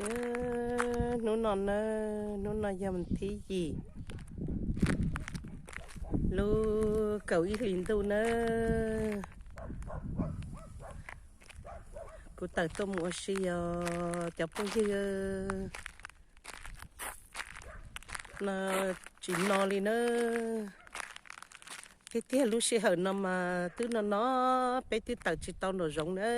Hnub no na, hnub no yog thib yim lub kaum ib hlis ntuj na. Kuv tawm tuaj mus ua si os cov phooj ywg. No tsis no li na. Tiag tiag lub sij hawm no mas twb no no, peb twb tawm tsis tau nraum zoov na.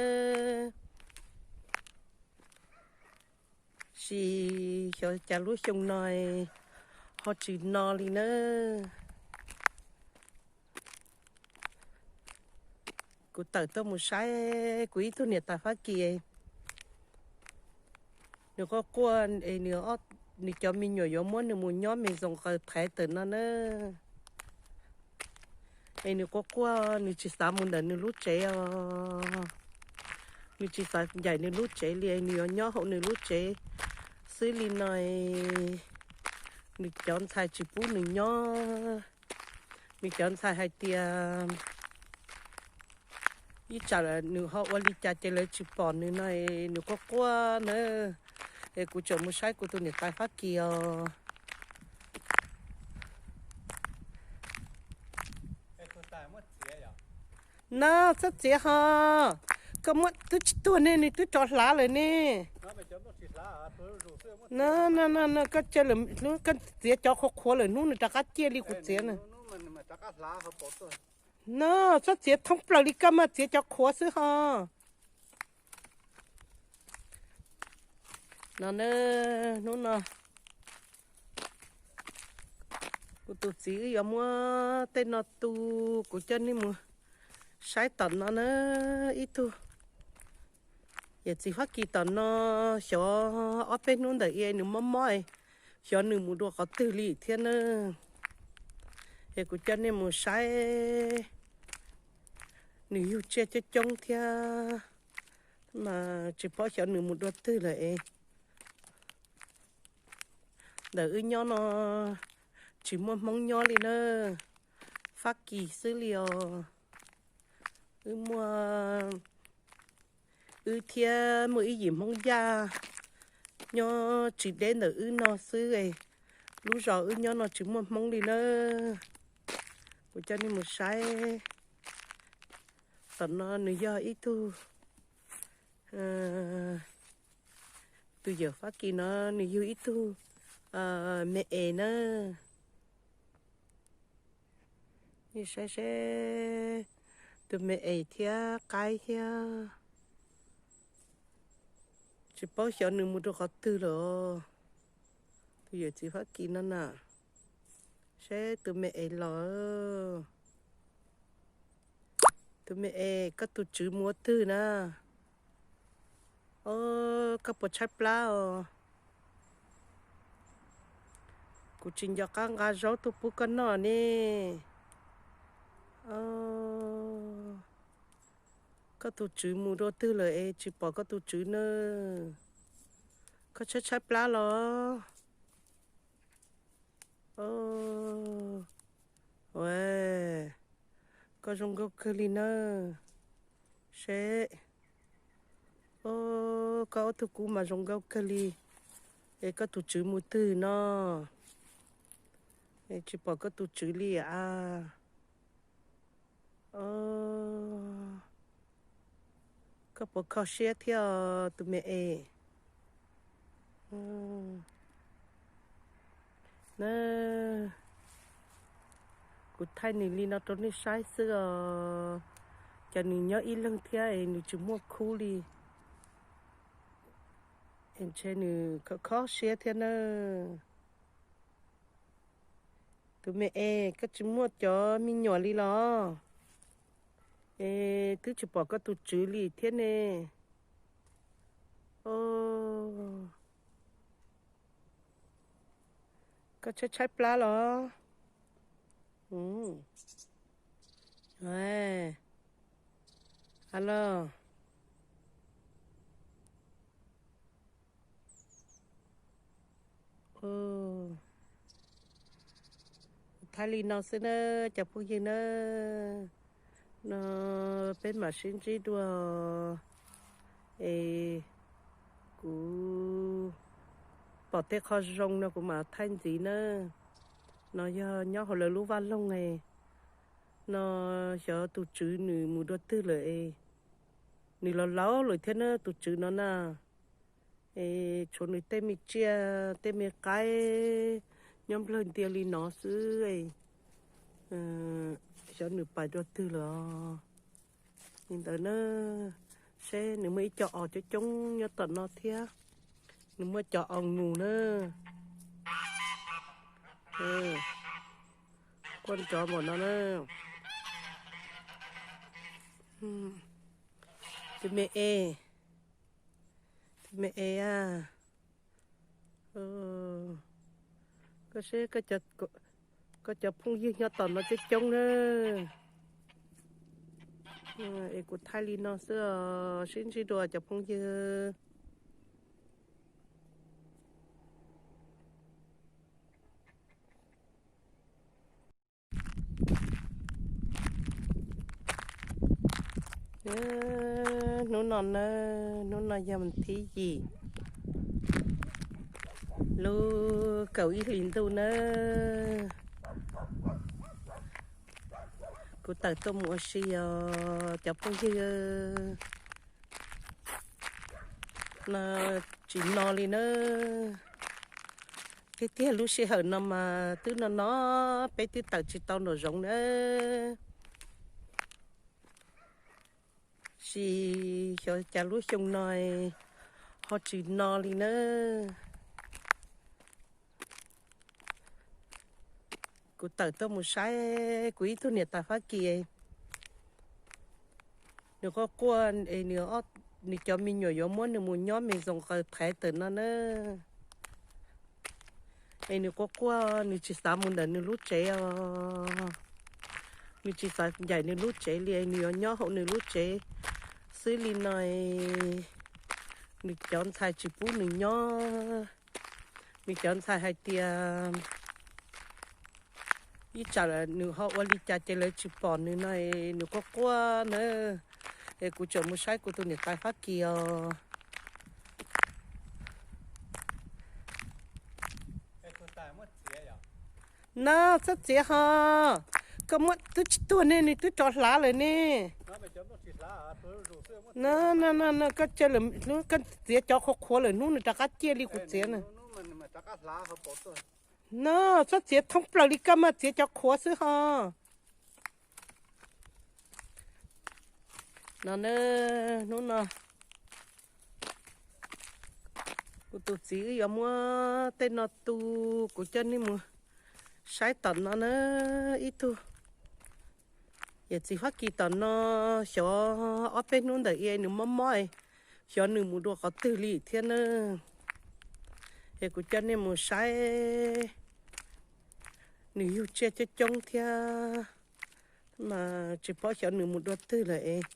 Sis xyov cas lub xyoo no ho tsis no li na. Kuv tawm tuaj mus saib kuv ib tug niam tais Fab Kis, nws quaj quaj es nws cov me nyuam yuav muab nws mus nyob me zoos qaws thaiv tawm no na. Es nws quaj quaj, nws tsis xav mus ntawm nws lub tsev os. Nws tsis xav ncaim nws lub tsev li, nws yuav nyob hauv nws lub tsev xwb li no. Nws cov ntxhais tsis pub nws nyob. Nws cov ntxhais hais tias ib tsam nws ho ua li cas ces lawv tsis pom nws no, nws quaj quaj na. Es kuv tseem mus saib kuv tus niam tais Fab Kis os. No txhob txiav ho. Koj muab twb tsis tuag ne, nws twb tso hlav lawm ne. No, no, no, no, koj cia lawm, koj txiav cov qhuav qhuav lawm hnub nws rov qab ciaj li kuv txiav na. No, txhob txiav thoob plaws li, koj mas txiav cov qhuav xwb ho. No na, hnub no kuv tus txiv wb yuav muab tej no tu, kuv coj nej mus saib tom no na ib tug. Yawm txiv Fab Kis tom no xyov ob peb hnub ntawm i nws mob mob, xyov nws mus dua qhov twg li thiab na. Es kuv coj nej mus saib, nws yug tsiaj coob coob thiab, mas tsis paub xyov nws mus dua twg lawm es. Ntawm wb nyob no tsis muaj Hmoob nyob li na, Fab Kis xwb li os. Wb muaj, wb thiab muaj ib yim Hmoob Yaj nyob tsis deb ntawm wb no xwb. Lub zos wb nyob no tsis muaj Hmoob li na. Kuv coj nej mus saib. Tom no nws yog ib tug, tus yawm Fab Kis no nws yug ib tug me es na. Nej saib seb, tus me es thiab qaib thiab. Tsis paub xyov nws mus rau qhov twg lawm. Tus yawm txiv Fab Kis no na. Seb tus me es los. Tus me es, koj tus tswv mus ua twg na? Os, koj puas tshaib plab os? Kuv tsis nco qab nqa zaub tuaj pub koj noj ne. Koj tus tswv mus dua twg lawm es tsis pom koj tus tswv na? Koj tshaib tshaib plab los? Ua, koj zoo nkauj kawg li na. Seb, koj ob tug kub mas zoo nkauj kawg li. Es koj tus tswv mus twg no? Es tsis pom koj tus tswv li a. Koj puas kho siab thiab tus me es? Na, kuv thaij nws li no rau nej saib xwb os. Ces nws nyob ib leeg thiab es nws tsis muaj khub li. Es ntshe nws kho kho siab thiab na. Tus me es, koj tsis muaj cov me nyuam li los? Es twb tsis pom koj tus tswv li thiab ne. Koj tshaib tshaib plab los? Los, thaij li no xwb na, cov phooj ywg na. No peb mam sib ntsib dua. Es kuv Kuv pom tej qho zoo no kuv mam thaij ntxiv na. No yog nyob hauv lawv lub vaj loog no, xyov tus tswv nws mus dua twg lawm es, nws los laus lawm thiab na tus tswv no na. Es tshuav nws tej me tsiaj tej me qaib nyob nplawg ntia li no xwb, xyov nws pais dua twg lawm os. Li ntawd na, seb nws muaj ib co os coob coob nyob tom no thiab. Nws muaj cov os nus na. Quaj nrov npaum no na. Tus me es, tus me es a, koj seb koj cov phooj ywg nyob tom no coob coob na. Es kuv thaij li no xwb os, sib ntsib dua cov phooj ywg. Hnub no na, hnub no yog thib yim lub kaum ib hlis ntuj na. Kuv tawm tuaj mus ua si os cov phooj ywg. No tsis no li na. Tiag tiag lub sij hawm no mas twb no no, peb twb tawm tsis tau nraum zoov na. Sis xyov cas lub xyoo no ho tsis no li na. Kuv tawm tuaj mus saib kuv ib tug niam tais Fab Kis, nws quaj quaj es nws cov me nyuam yuav muab nws mus nyob me zoos qaws thaiv tawm no na. Es nws quaj quaj, nws tsis xav mus ntawm nws lub tsev os. Nws tsis xav ncaim nws lub tsev li, nws yuav nyob hauv nws lub tsev xwb li no. Nws cov ntxhais tsis pub nws nyob. Nws cov ntxhais hais tias ib tsam nws ho ua li cas ces lawv tsis pom nws no, nws quaj quaj na. Es kuv tseem mus saib kuv tus niam tais Fab Kis os. No txhob txiav ho. Koj muab twb tsis tuag ne, nws twb rov hlav lawm ne. No, no, no, koj txiav cov qhuav qhuav lawm hnub nws rov qab ciaj li kuv txiav na. No, txhob txiav thoob plaws li, koj mas txiav cov qhuav xwb ho. No, hnub no kuv tus txiv wb yuav muab tej no tu, kuv coj nej mus saib tom no na. Ib tug yawm txiv Fab Kis tom no, xyov ob peb hnub ntawm i nws mob mob, xyov nws mus dua qhov twg li thiab na. Es kuv coj nej mus saib, nws yug tsiaj coob coob thiab, mas tsis paub xyov nws mus dua twg lawm es.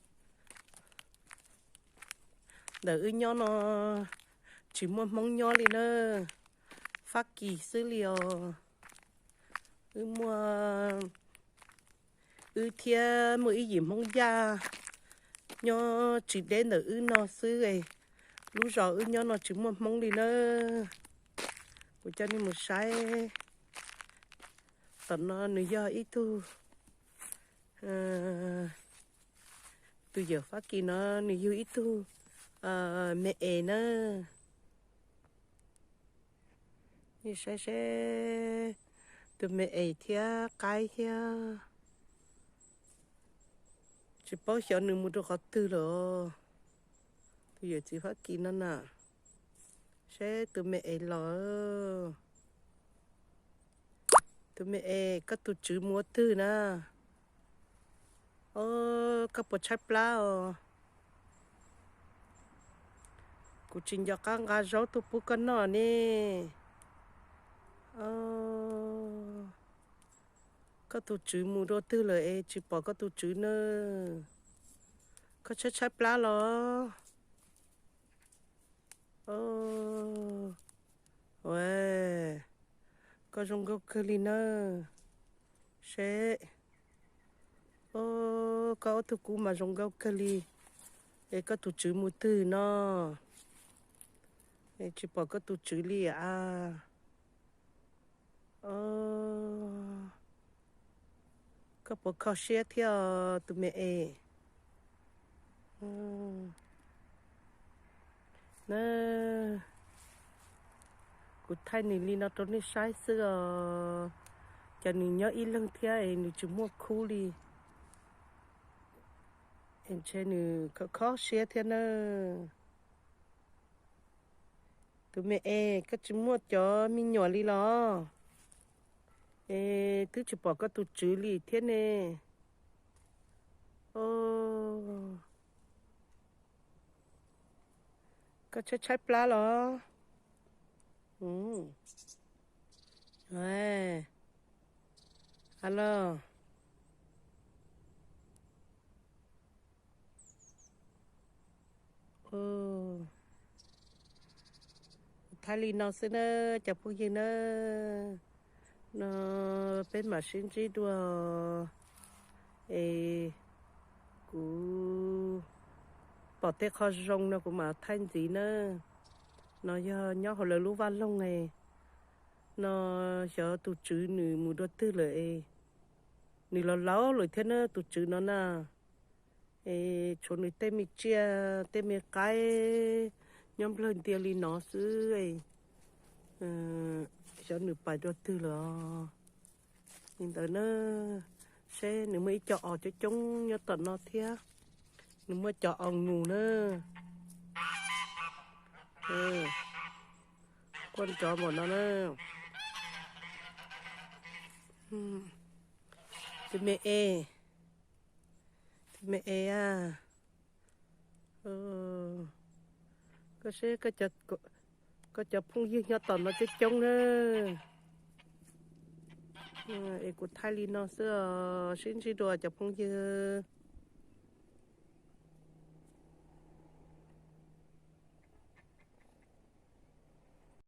Ntawm wb nyob no tsis muaj Hmoob nyob li na, Fab Kis xwb li os. Wb muaj, wb thiab muaj ib yim Hmoob Yaj nyob tsis deb ntawm wb no xwb. Lub zos wb nyob no tsis muaj Hmoob li na. Kuv coj nej mus saib. Tom no nws yog ib tug, tus yawm Fab Kis no nws yug ib tug me es na. Nej saib seb, tus me es thiab qaib thiab. Tsis paub xyov nws mus rau qhov twg lawm. Tus yawm txiv Fab Kis no na, seb tus me es los. Tus me es, koj tus tswv mus ua twg na? Os, koj puas tshaib plab os? Kuv tsis nco qab nqa zaub tuaj pub koj noj ne. Koj tus tswv mus dua twg lawm es tsis pom koj tus tswv na? Koj tshaib tshaib plab los? Os, koj zoo nkauj kawg li na. Seb, os, koj ob tug kub mas zoo nkauj kawg li. Es koj tus tswv mus twg no? Tsis pom koj tus tswv li a. Koj puas kho siab thiab tus me es? Na, kuv thaij nws li no rau nej saib xwb os. Ces nws nyob ib leeg thiab es nws tsis muaj khub li, es ntshe nws kho kho siab thiab na. Tus me es, koj tsis muaj cov me nyuam li los? Es twb tsis pom koj tus tswv li thiab ne. Koj tshaib tshaib plab los? A los, thaij li no xwb na cov phooj ywg na. No peb mam sib ntsib dua es kuv pom tej qho zoo no kuv mam thaij ntxiv na. No yog nyob hauv lawv lub vaj loog es, no xyov tus tswv nws mus dua twg lawm es, nws los laus lawm thiab na tus tswv no na. Es tshuav nws tej me tsiaj tej me qaib nyob nplawg ntias li no xwb, xyov nws pais dua twg lawm os. Li ntawd na, seb nws muaj ib co os coob coob nyob tom no thiab, nws muaj cov os nus na. Quaj nrov npaum no na. Tus me es, tus me es a, koj seb koj cov phooj ywg nyob tom no coob coob na. Es kuv thaij li no xwb os, sib ntsib dua cov phooj ywg.